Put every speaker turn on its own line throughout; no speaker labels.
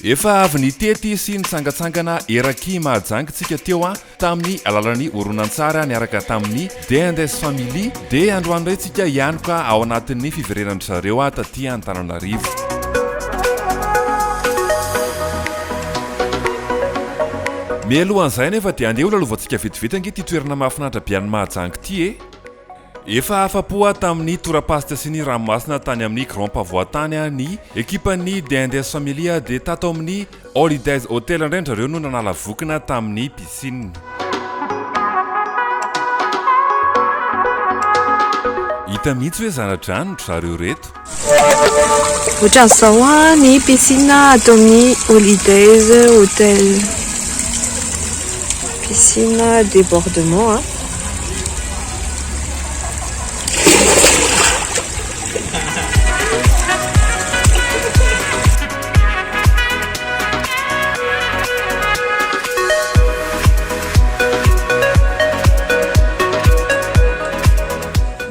Efa avy nitety sy nitsangatsangana eraky Mahajanga tsika teo an, tamin'ny alalan'ny horonantsary niaraka tamin'ny D&S Family, dia androany indray tsika hianoka ao anatin'ny fiverenan-dry zareo taty Antananarivo. Mialohan'izay anefa dia andeha ho lalovantsika vetivety ange ity toerana mahafinaritra be any Mahajanga ity e! Efa afa-po aho tamin'ny torapasika sy ny ranomasina tany amin'ny Grand Pavois tany ny ekipan'ny D&S Family dia tato amin'ny Holidays Hotel indray ndry zareo no nanala vokona tamin'ny piscine. Hita mihitsy hoe zana-drano ry zareo ireto.
Ohatran'izao ny piscine ato amin'ny Holidays Hotel. Piscine débordement.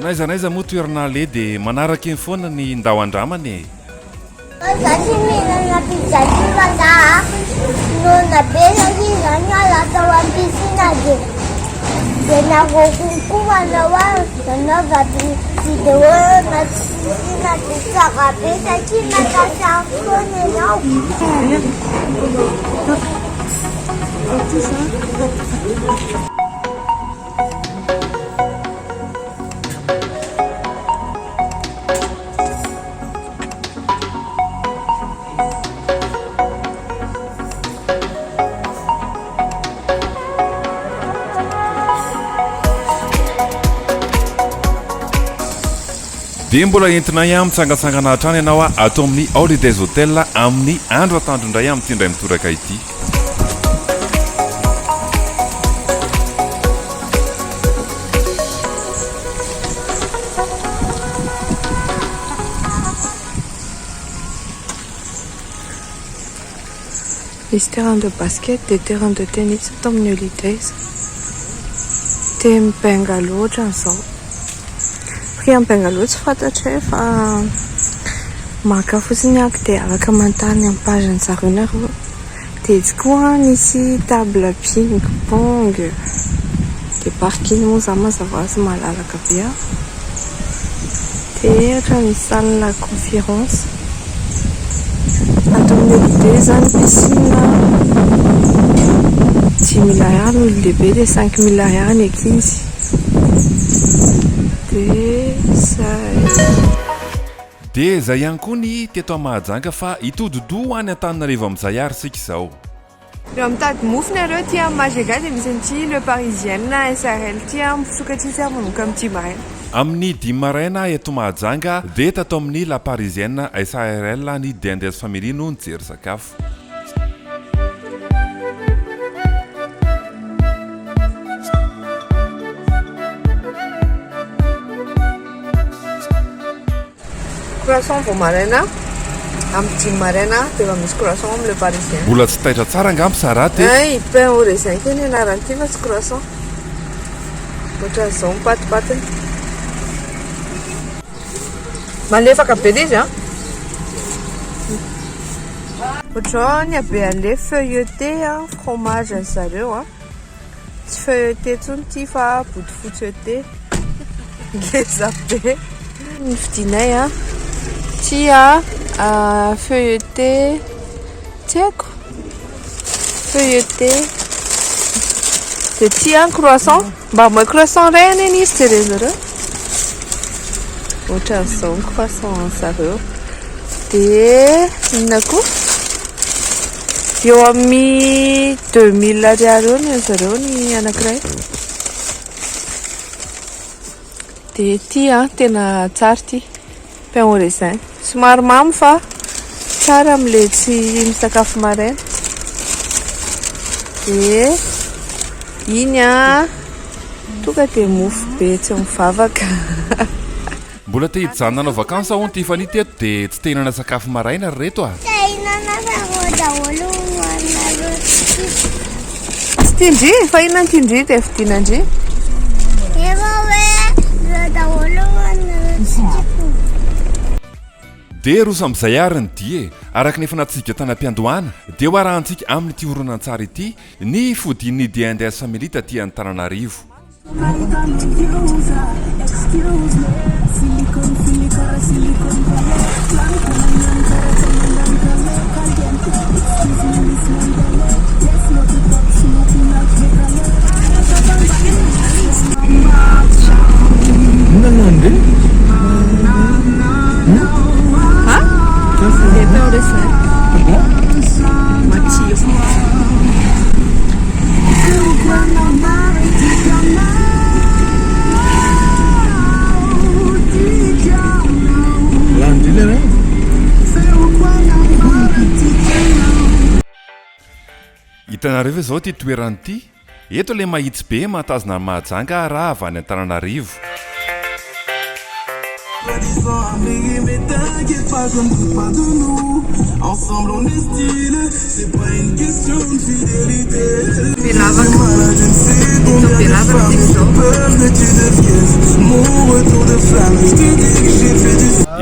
N'aiza n'aiza moa toerana aleha dia manaraka eny foana ny ndao andramana e.
Za tsy mihinana pizza ty fa za noana be satria za niala tao am piscine de de nareo koa manao nanaova vidéo anaty piscine de tsara be satria maka sary foana ianao.
Dia mbola entinay mitsangantsangana hatrany ianao ato amin'ny Holidays Hotel amin'ny andro atoandro indray amin'ity indray mitoraka ity.
Misy terrain de basket dia terrain de tennis ato amin'ny Holidays. Dia ny bungalow ohatran'izao. Prix amin'ny bungalow tsy fantatray fa maka fotsiny aho dia afaka manontany amin'ny page-n'ny zareo nareo. Dia etsy koa misy table ping pong. Dia parking moa izany mazava ho azy malalaka be an. Dia ohatran'ny salle conférence. Ato amin'ny Holiday izany piscine 5000 ariary ny olon-dehibe dia 5000 ariary ny ankizy. Dia izay.
Dia izay ihany koa ny teto Mahajanga fa hitodi-doha ho any Antananarivo amin'izay ary isika izao.
Raha mitady mofo nareo aty amin'ny Majunga dia misy an'ity Le Parisienne SARL ity an, misokatra izy manomboka amin'ny dimy maraina.
Amin'ny dimy maraina eto Mahajanga dia tato amin'ny La Parisienne SARL ny D&S Family no nijery sakafo.
Croissant vao maraina, amin'ny dimy maraina dia efa misy croissant amin'ny Le Parisien.
Mbola tsy taitra tsara angamba Sarah teto.
Hay, pain au raisin kay ny anaran'ity fa tsy croissant. Ohatran'izao ny patipatiny. Malefaka be ilay izy an. Ohatr'izao ny habean'ilay feuilleté fromage an'i zareo an. Tsy feuilleté intsony ity fa bodofotsy Ngeza be. Ny fidinay a, ity a feuilleté tsy haiko, feuilleté dia ity a croissant, mba omeo croissant iray anie ny izy jerenareo. Ohatran'izao ny croissant an'zareo. Dia inona koa? Eo amin'ny 2000 ariary eo ny an'zareo ny anankiray. Dia ity an, tena tsara ity. Pain au raisin. Somary mamy fa tsara amin'ilay tsy misakafo maraina. Dia iny an, tonga dia mofo be tsy mivavaka.
Mbola te hijanona hanao vacances hono Tiffany teto dia tsy te hihinana sakafo maraina ry reto a!
Te hihinana sarô daholo hono anareo ty.
Tsy tian-dry? Fa inona no tian-dry dia vidiana-ndry?
Efa hoe ireo daholo hono anareo tsy tiako.
Dia roso amin'izay àry ny dia e! Araka ny efa natsidika tany am-piandohana, dia ho arahantsika amin'ity horonantsary ity ny fodian'ny D&S Family taty Antananarivo. Hitanareo ve izao ity toerana ity? Eto ilay mahitsy be mahatazona an'i Mahajanga raha avy any Antananarivo.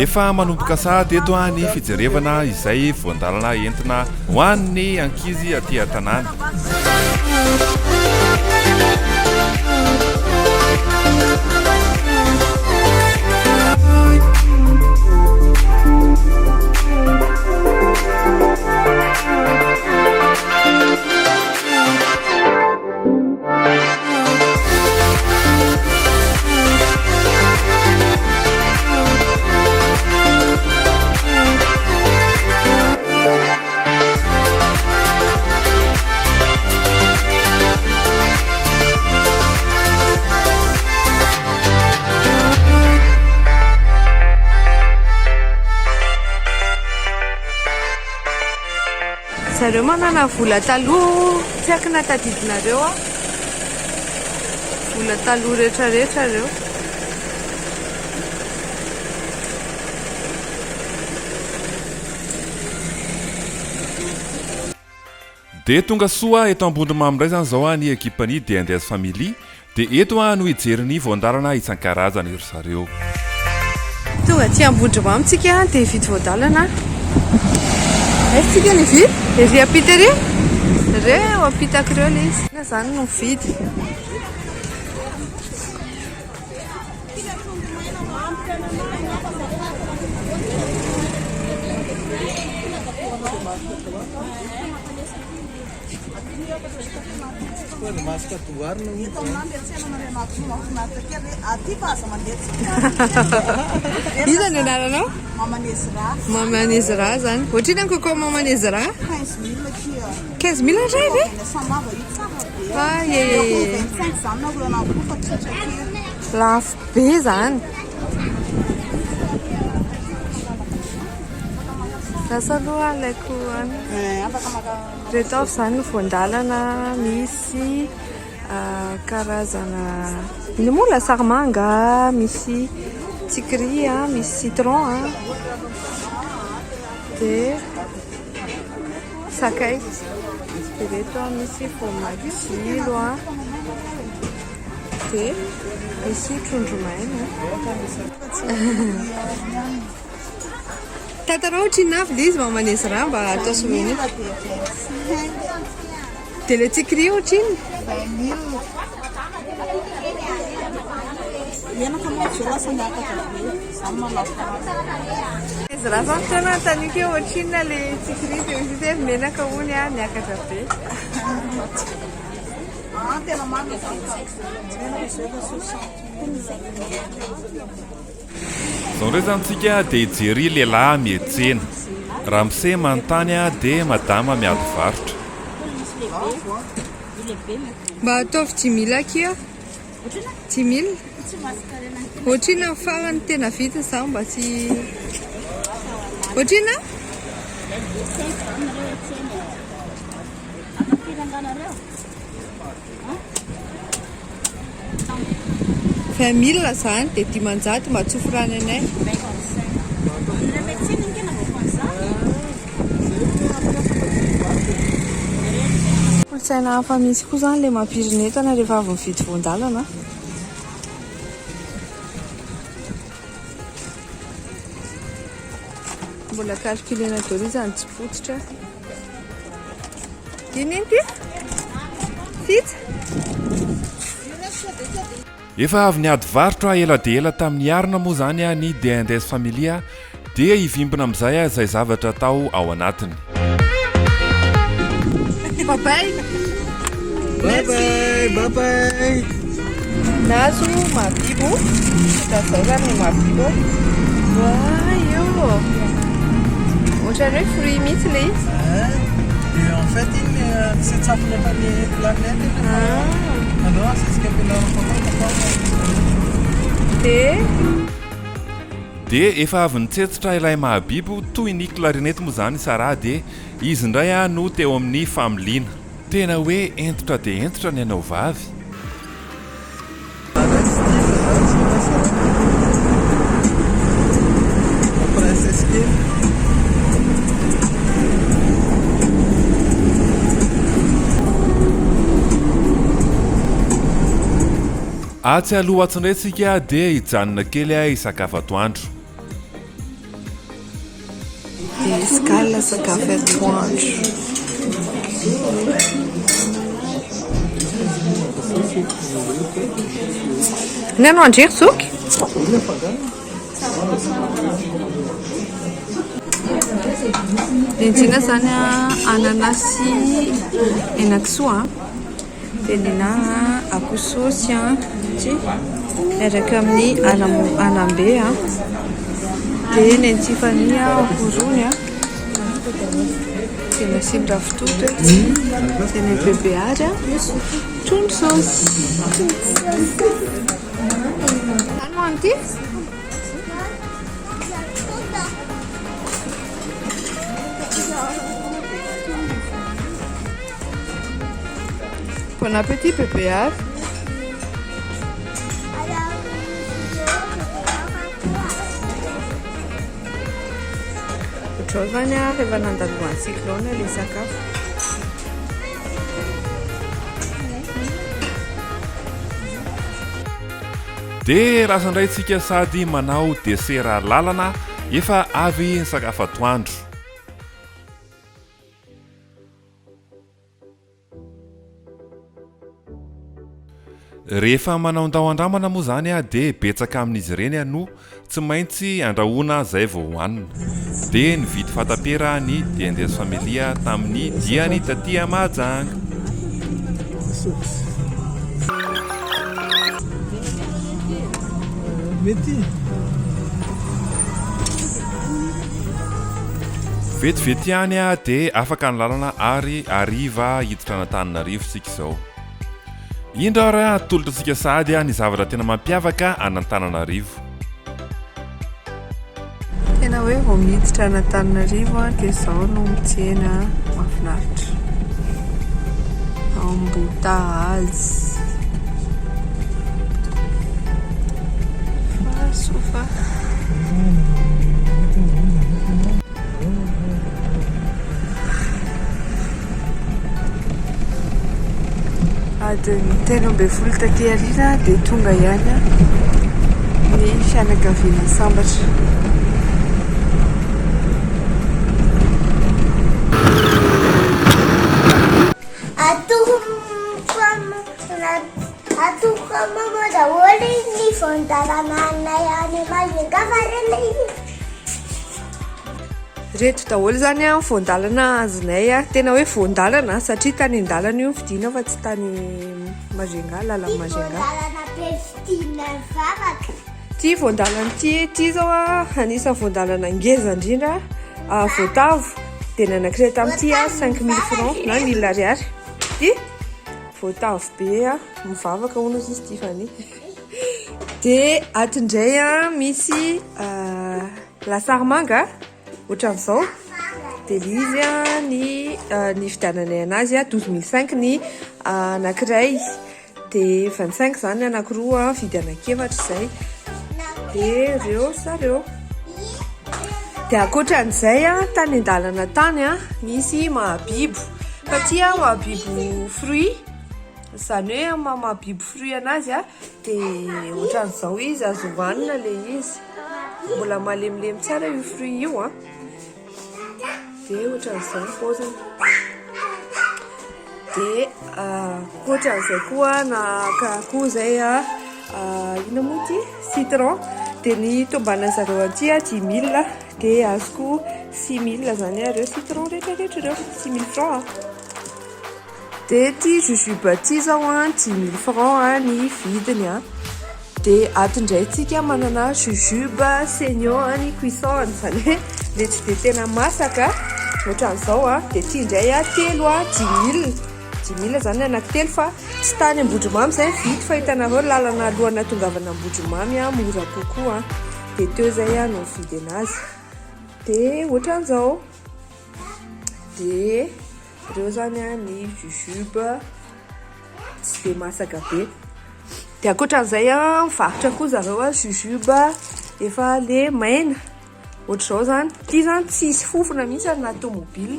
Efa manomboka sahady eto ny fijerevana izay voan-dalana entina ho an'ny ankizy aty an-tanàna.
Zareo manana vola taloha, tsy haiko na tadidinareo aho. Vola taloha rehetra rehetra ireo.
Dia tonga soa eto Ambondromamy indray izany izao ny ekipan'ny D&S Family. Dia eto no hijery ny voan-dalana isan-karazany ry zareo.
Tonga aty Ambondromamy tsika dia hividy voan-dalana. Aiza tsika no hividy? Ery ampita ery? Ireo ampitako ireo ilay izy. Inona izany no mividy? Iza ny anaranao? Mamanezra zany. Ohatrino ny coco Mamanezra? 15 mille indray ve? Ah, ye, ye, ye. Lafo be zany. Lasa aloha alaiko any. Ireto avy izany ny voan-dalana misy karazana inona moa lasary manga, misy tsikiry, misy citron dia sakay. Ireto misy voamatsilo dia misy trondro maina. Tantarao ohatrinona avy ilay izy maman Ezra mba atao souvenir. Dia ilay tsikiri ohatrinona? Ezra zany tena anontaniako hoe ohatrinona ilay tsikiri dia hoy izy hoe menaka hono a niakatra be.
Izao indray izany tsika dia hijery lehilahy miantsena. Ramose manontany dia madama miady varotra.
Mba ataovy dix mille akia. Dix mille. Ohatrina ny farany tena vidiny za mba tsy. Ohatrina? 20 mille zany dia 500 mba tsofy rano anay. Kolontsaina hafa misy koa zany ilay mampirina entana rehefa avy mividy voan-dalana. Mbola calculena daholo izany tsy potsitra. Inona iny ty? Fitsa?
Efa avy niady varotra ela dia ela tamin'ny arina moa izany ny D&S Family dia hivimbina amin'izay izay zavatra atao ao anatiny.
Bye bye.
Bye bye, bye bye.
Nazo mahabibo. Ohatran'izao izany ny mahabibo. Oay io. Ohatran'ny hoe fruit mihitsy ilay izy.
Dia en fait iny tsy tsapony efa ny planète iny fa aleo asesika ampianarina papa papa.
Dia
Dia efa avy nitsetsitra ilay mahabibo toy ny clarinette moa izany i Sarah dia izy indray no teo amin'ny familiana. Tena hoe hentitra dia hentitra ny anao vavy. Atsy aloha atsy indray tsika dia hijanona kely hisakafo atoandro.
Dia escale sakafo atoandro. Inona no andriako zoky? Enjina izany anana sy henakisoa. Dia nena akoho saosy an, ity miaraka amin'ny anambe an, dia nen'i Tiffany akoho rony an, dia nasiany ravitoto e, dia nen'i Bebe Ary an, trondro saosy. Zany ho an'ity? Bon appétit bébé Ary. Ohatrao zany a rehefa nandalovan'ny cyclone ilay sakafo.
Dia lasa indray tsika sady manao desera lalana efa avy nisakafo atoandro. Rehefa manao ndao andramana moa izany dia betsaka amin'izy ireny no tsy maintsy andrahoina izay vao hohanina. Dia nividy fatapera ny D&S Family tamin'ny diany taty Mahajanga. Vetivety ihany dia afaka ny lalana ary hariva hiditra an'Antananarivo isika izao. Indro ary atolotra antsika sahady ny zavatra tena mampiavaka an'Antananarivo.
Tena hoe vao miditra an'Antananarivo dia izao no mitsena mahafinaritra. Ambotahazy. Fa soa fa. Adiny 13 taty aoriana dia tonga ihany ny fianakaviana sambatra.
Atoko mama daholo ny voan-dalana anay any Majunga fa reny.
Reto daholo izany an, voan-dalana azonay an, tena hoe voan-dalana satria tany an-dalana io nividiana fa tsy tany Majunga, lalan'i Majunga.
Voan-dalana be fidiana mivavaka.
Ity voan-dalana ity, ity izao an, anisan'ny voan-dalana ngeza indrindra, voatavo, dia ny anankiray tamin'ity an, 5000 francs na 1000 ariary. Ity voatavo be an, mivavaka hono izy Tiffany. Dia ato indray an, misy Lasary manga ohatran'izao dia ilay izy ny nividiananay anazy 12005 ny anankiray dia 25 izany ny anankiroa vidy anankiefatra izay dia ireo zareo dia ankoatran'izay tany an-dalana tany misy mahabibo fa ity mahabibo fruit izany hoe amin'ny maha mahabibo fruit anazy dia ohatran'izao izy azo hohanina ilay izy. Mbola malemilemy tsara io fruit io an. Dia ohatran'izao ny paoziny. Dia ankoatran'izay koa naka koa izay inona moa ity? Citron. Dia ny tombanan'ny zareo aty dix mille dia azoko six mille izany ireo citron rehetra rehetra ireo, six mille francs. Dia ity jujube ity izao dix mille francs ny vidiny. Dia ato indray tsika manana jujube saignant ny cuisson izany hoe ilay tsy dia tena masaka ohatran'izao. Dia ity indray telo dix mille, dix mille izany ny anankitelo fa tsy tany Ambondromamy izay ny vidy fa hitanareo lalana alohan'ny hahatongavana Ambondromamy mora kokoa. Dia teo izay no nividy anazy. Dia ohatran'izao. Dia ireo izany ny jujube tsy dia masaka be. Dia ankoatran'izay mivarotra koa zareo jujube efa le maina. Ohatr'izao izany. Ity izany tsisy fofona mihitsy anaty tomobile.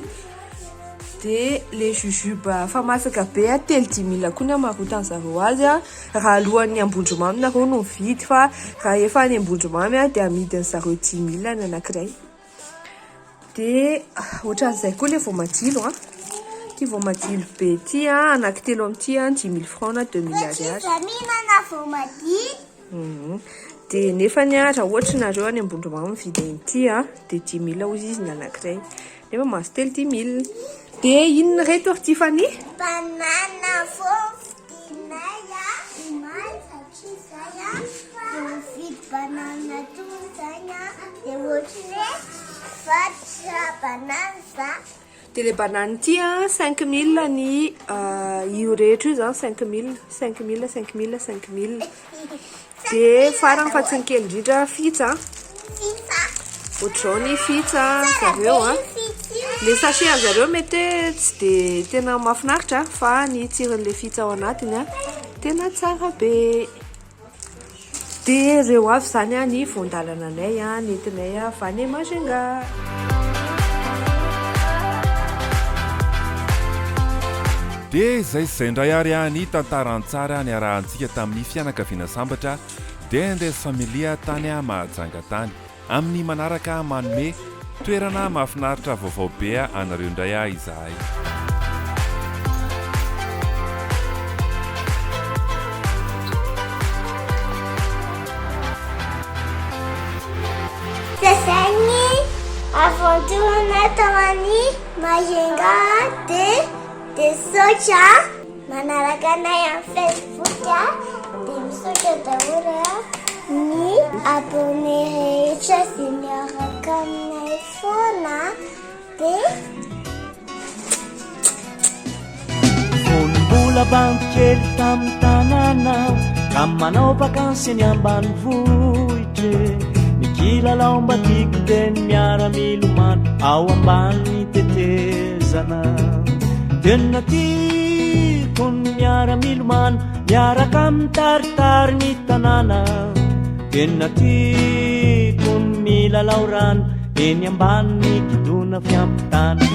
Dia le jujube efa masaka be telo dix mille koa ny hamarotan zareo azy raha alohan'ny Ambondromamy nareo no mividy fa raha efa any Ambondromamy dia amidin zareo dix mille ny anankiray. Dia ohatran'izay koa ilay voamadilo an. Ity voamadilo be ity an, anankitelo amin'ity an, dix mille francs na deux mille ariary.
Za mihinana voamadilo.
Dia nefany an, raha ohatra nareo any Ambondromamy mividy an'ity an, dia dix mille hozy izy ny anankiray. Nefa mahazo telo dix mille. Dia inona ireto ry Tiffany?
Banana vao vidinay an, omaly satria zay an, vao mividy banana tony zany an, dia ohatry ny hoe mivarotra banana za.
Dia ilay banane ity an, cinq mille ny io rehetra io izany cinq mille, cinq mille, cinq mille, cinq mille. Dia farany fa tsy ny kely indrindra fitsa an.
Fitsa.
Ohatr'izao ny fitsa zareo an. Le sachet an'zareo mety hoe tsy dia tena mahafinaritra fa ny tsiron'ilay fitsa ao anatiny an tena tsara be. Dia ireo avy izany ny voan-dalana anay nentinay avy any Majunga.
Dia izay sy izay indray ary ny tantara an-tsary niarahantsika tamin'ny fianakaviana sambatra Dendes Familia tany Mahajanga tany. Amin'ny manaraka manome toerana mahafinaritra vaovao be anareo indray izahay.
Zay ny aventure natao any Majunga dia misaotra manaraka anay amin'ny Facebook dia misaotra daholo ny abonné rehetra izay miaraka aminay foana dia.
Fony mbola bandy kely tamin'ny tanàna aho Ka manao vakansy eny ambanivohitra e. Ny kilalao mba tiako dia ny miara-milomano ao ambany tetezana. Tena tiako ny miara-milomano miaraka amin'ny taritary ny tanàna. Tena tiako ny milalao rano eny ambany kidona fiampitana.